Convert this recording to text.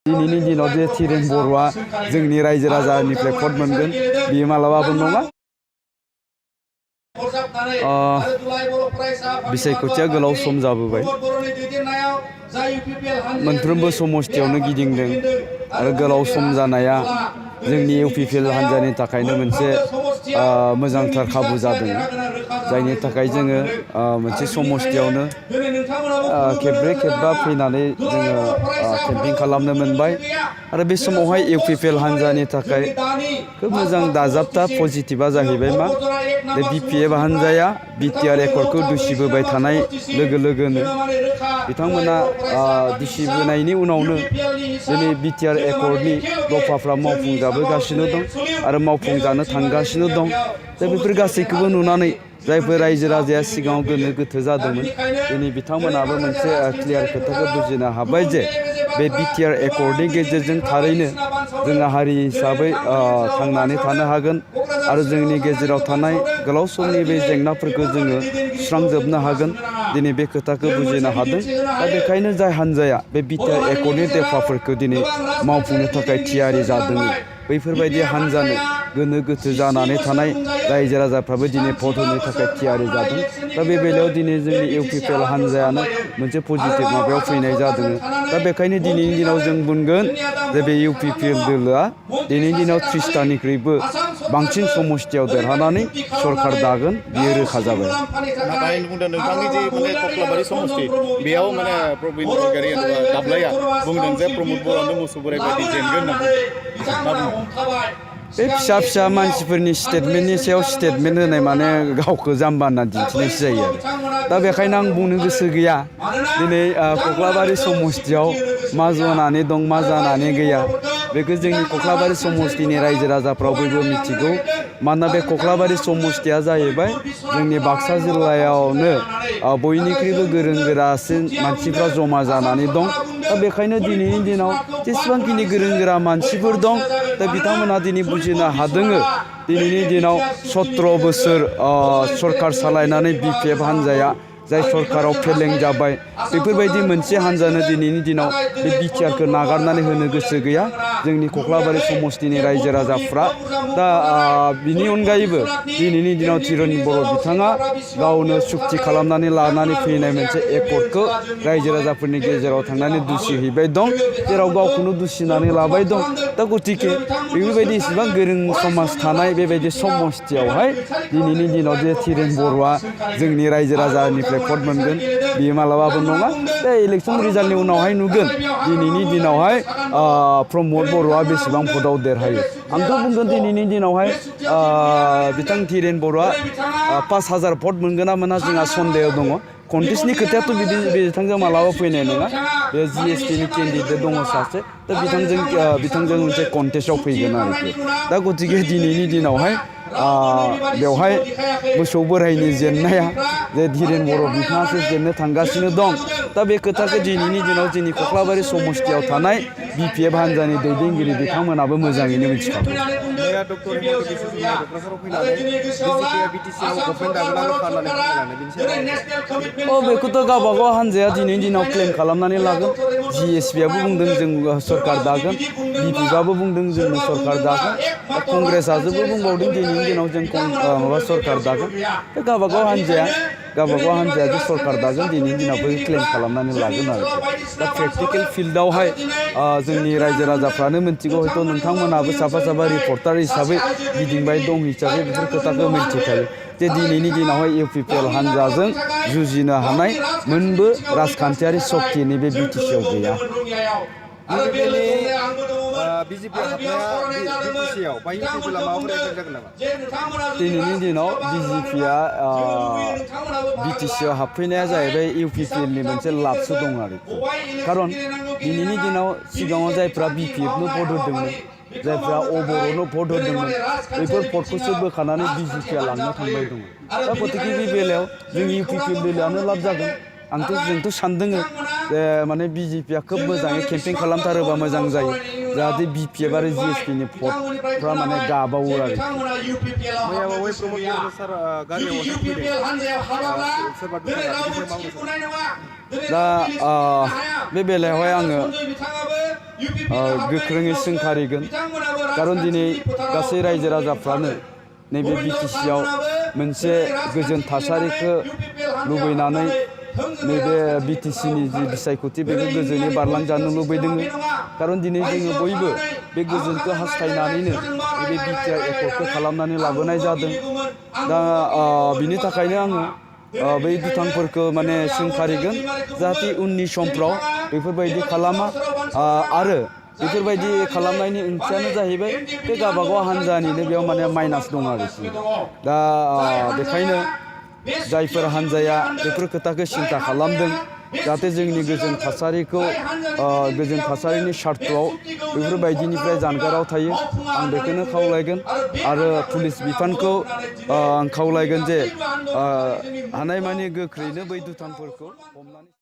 दिनैनि दिनाव जे धीरेन बर'आ जोंनि रायजो राजानिफ्राय भट मोनगोन बियो मालाबाबो नङा। बिसायख'थिया गोलाव सम जाबोबाय। मोनफ्रोमबो समस्थियावनो गिदिंदों आरो गोलाव सम जानाया जोंनि इउपिपिएल हान्जानि थाखायनो मोनसे मोजांथार खाबु जादों। जायनि थाखाय जोङो मोनसे समस्थियावनो खेबब्रै खेबबा फैनानै जोङो केम्पिं खालामनो मोनबाय आरो बे समावहाय इउपिपिएल हान्जानि थाखाय खोब मोजां दाजाबथा पजिटिभा जाहैबाय मा बे बिपिएफ हान्जाया बिटिआर एकर्डखौ दुसिबोबाय थानाय लोगो लोगोनो बिथांमोना दुसिबोनायनि उनावनो दिनै बिटिआर एकर्डनि दफाफ्रा मावफुंजाबोगासिनो दं आरो मावफुंजानो थांगासिनो दं। दा बेफोर गासैखौबो नुनानै जायफोर रायजो राजाया सिगाङाव गोनो गोथो जादोंमोन दिनै बिथांमोनाबो मोनसे क्लियार खोथाखौ बुजिनो हाबाय जे बे बिटिआर एकर्डनि गेजेरजों थारैनो जोंहा हारि हिसाबै थांनानै थानो हागोन आरो जोंनि गेजेराव थानाय गोलाव समनि बे जेंनाफोरखौ जोङो सुस्रांजोबनो हागोन। दिनै बे खोथाखौ बुजिनो हादों। दा बेखायनो जाय हान्जाया बे बिटिआर एकर्डनि देफाफोरखौ दिनै मावफुंनो थाखाय थियारि जादों बैफोरबायदि हान्जानो गोनो गोथो जानानै थानाय रायजो राजाफ्राबो दिनै भट होनो थाखाय थियारि जादों। दा बे बेलायाव दिनै जोंनि इउपिपिएल हान्जायानो मोनसे पजिटिभ माबायाव फैनाय जादों। दा बेखायनो दिनैनि दिनाव जों बुंगोन जे बे इउपिपिएल दोलोआ दिनैनि दिनाव 30टानिख्रुइबो बांसिन समस्थियाव देरहानानै सरकार दागोन बियो रोखा जाबाय। नाथाय बुंदों नोंथांनि जे माने कक्लाबारि समस्ति बेयाव माने प्रबिन सरकारि दाब्लाया बुंदों जे प्रमद बर'आनो मोसौ बोराइ बायदि जेनगोन होनना बे फिसा फिसा मानसिफोरनि स्टेटमेन्टनि सायाव स्टेटमेन्ट होनाय माने गावखौ जाम्बा होनना दिन्थिनायसो जायो आरो। दा बेखायनो आं बुंनो गोसो गैया दिनै कक्लाबारि समस्तियाव मा जानानै दं मा जानानै गैया बेखौ जोंनि कक्लाबारि समस्तिनि रायजो राजाफ्रा बयबो मिथिगौ। मानोना बे कक्लाबारि समस्तिया जाहैबाय जोंनि बाक्सा जिल्लायावनो बयनिख्रुइबो गोरों गोरासिन मानसिफ्रा जमा जानानै दं। दा बेखायनो दिनैनि दिनाव जेसेबांखिनि गोरों गोरा मानसिफोर दं दा बिथांमोनहा दिनै बुजिनो हादों दिनैनि दिनाव 17 बोसोर सरकार सालायनानै बिपिएफ हान्जाया जाय सरकाराव फेलें जाबाय बेफोरबायदि मोनसे हान्जानो दिनैनि दिनाव बे बिटिआरखौ नागारनानै होनो गोसो गैया जोंनि कक्लाबारि समस्तिनि रायजो राजाफ्रा। दा बिनि अनगायैबो दिनैनि दिनाव धीरेन बर' बिथाङा गावनो सुक्ति खालामनानै लानानै फैनाय मोनसे एकर्डखौ रायजो राजाफोरनि गेजेराव थांनानै दुसिहैबाय दं जेराव गावखौनो दुसिनानै लाबाय दं। दा गतिके बेफोरबायदि इसेबां गोरों समाज थानाय बेबायदि समस्तियावहाय दिनैनि दिनाव जे धीरेन बर'आ जोंनि रायजो राजानिफ्राय भट मोनगोन बियो मालाबाबो नङा। दा इलेक्सन रिजाल्टनि उनावहाय नुगोन दिनैनि दिनावहाय प्रमद बर'आ बेसेबां भटआव देरहायो। आंथ' बुंगोन दिनैनि दिनावहाय बिथां धीरेन बर'आ 5000 भट मोनगोन ना मोना जोंहा सन्देह दङ। कन्टेस्टनि खोथायाथ' बिथांजों मालाबा फैनाय नङा। बे जिएसपिनि केन्डिडेट दङ सासे दा बिथांजों मोनसे कन्टेस्टआव फैगोन आरोखि। दा गतिके दिनैनि दिनावहाय बेवहाय मोसौ बोराइनि जेननाया जे धीरेन बर' बिथाङासो जेननो थांगासिनो दं। दा बे खोथाखौ दिनैनि दिनाव जोंनि कक्लाबारि समस्तियाव थानाय बिपिएफ हान्जानि दैदेनगिरि बिथांमोनाबो मोजाङैनो मिथिखागौ। बेखौथ' गावबागाव हान्जाया दिनैनि दिनाव क्लेम खालामनानै लागोन। जिएसपिआबो बुंदों जों सरकार दागोन, बिपिएफआबो बुंदों जोंनो सरकार दागोन, कंग्रेसआबो बुंबावदों दिनैनि दिनाव जों सरकार दागोन। दा गावबागाव हान्जाया जे सरकार दागोन दिनैनि दिनावबो क्लेम खालामनानै लागोन आरोखि। दा प्रेक्टिकेल फिल्डआवहाय जोंनि रायजो राजाफ्रानो मिथिगौ हयथ' नोंथांमोनहाबो साफा साफा रिपर्टार हिसाबै गिदिंबाय दं हिसाबै बेफोर खोथाखौ मिथिखायो जे दिनैनि दिनावहाय इउपिपिएल हान्जाजों जुजिनो हानाय मोनबो राजखान्थियारि सक्ति नैबे बिटिसिआव गैया। दिनैनि दिनाव बिजेपिआ बिटिसिआव हाबफैनाया जाहैबाय इउपिपिएलनि मोनसे लाबसो दं आरोखि। खारन दिनैनि दिनाव सिगाङाव जायफ्रा बिपिएफनो भट होदोंमोन जायफ्रा अबर'नो भट होदोंमोन बैफोर भटखौसो बोखानानै बिजेपिआ लांनो थांबाय दङ। दा गतिके बे बेलायाव जोंनि इउपिपिएल दोलोआनो लाब जागोन। जोंथ' सानदों जे माने बिजेपिआ खोब मोजाङै केम्पेइन खालामथारोबा मोजां जायो जाहाथे बिपिएफ आरो जिएसपिनि भटफ्रा माने गाबावो आरो। दा बे बेलायावहाय आङो गोख्रोङै सोंखारिगोन खारन दिनै गासै रायजो राजाफ्रानो नैबे बिटिसिआव मोनसे गोजोन थासारिखौ लुबैनानै नैबे बिटिसिनि जि बिसायख'थि बेखौ गोजोनै बारलांजानो लुबैदों खारन दिनै जोङो बयबो बे गोजोनखौ हास्थायनानैनो नैबे बिटिआर एकर्डखौ खालामनानै लाबोनाय जादों दा बिनि थाखायनो आङो बै दुथांफोरखौ माने सोंखारिगोन जाहाथे उननि समफ्राव बेफोरबायदि खालामा आरो बेफोरबायदि खालामनायनि ओंथियानो जाहैबाय बे गावबागाव हान्जानिनो बेयाव माने माइनास दं आरोखि दा बेखायनो जायफोर हान्जाया बेफोर खोथाखौ सिन्था खालामदों जाहाथे जोंनि गोजोन थासारिखौ गोजोन थासारिनि सार्थआव बेफोरबायदिनिफ्राय जानगाराव थायो आं बेखौनो खावलायगोन आरो पुलिस बिफानखौ आं खावलायगोन जे हानायमानि गोख्रैनो बै दुथांफोरखौ हमनानै